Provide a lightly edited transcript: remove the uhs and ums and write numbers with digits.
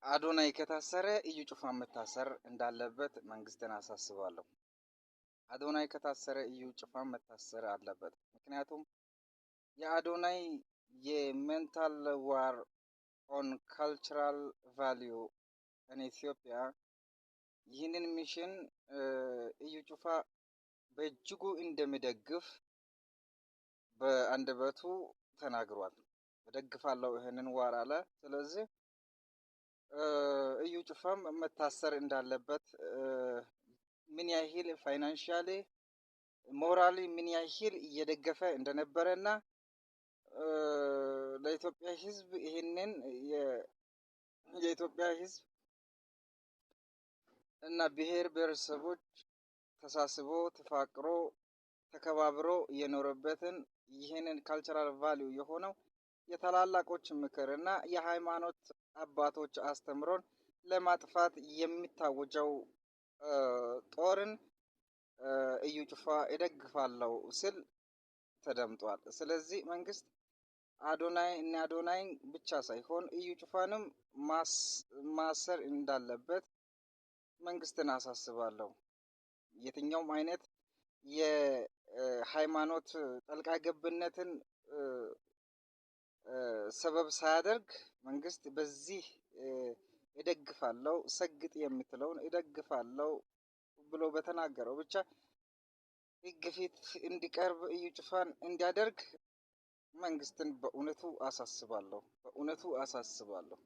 አዶናይ ከታሰረ እዩ ጩፋ መታሰር እንዳለበት መንግስትን አሳስባለሁ። አዶናይ ከታሰረ እዩ ጩፋ መታሰር አለበት። ምክንያቱም የአዶናይ የ mental war on cultural value in Ethiopia፣ ይህንን mission እዩ ጩፋ በእጅጉ እንደሚደግፍ በአንደበቱ ተናግሯል። እደግፋለሁ ይህንን war አለ። ስለዚህ እዩ ጩፋም መታሰር እንዳለበት፣ ምን ያህል financially, morally ምን ያህል እየደገፈ እንደነበረ እና ለኢትዮጵያ ሕዝብ ይህንን የኢትዮጵያ ሕዝብ እና ብሔር ብሔረሰቦች ተሳስቦ፣ ተፋቅሮ፣ ተከባብሮ የኖረበትን ይህንን cultural value የሆነው የታላላቆች ምክር እና የሃይማኖት አባቶች አስተምሮን ለማጥፋት የሚታወጀው ጦርን እዩ ጩፋ እደግፋለሁ ሲል ተደምጧል። ስለዚህ መንግስት አዶናይ እና አዶናይን ብቻ ሳይሆን እዩ ጩፋንም ማሰር እንዳለበት መንግስትን አሳስባለሁ። የትኛውም አይነት የሃይማኖት ጣልቃ ገብነትን ሰበብ ሳያደርግ መንግስት በዚህ እደግፋለሁ፣ ሰግጥ የምትለውን እደግፋለሁ ብሎ በተናገረው ብቻ ሕግ ፊት እንዲቀርብ እዩ ጩፋን እንዲያደርግ መንግስትን በእውነቱ አሳስባለሁ። በእውነቱ አሳስባለሁ።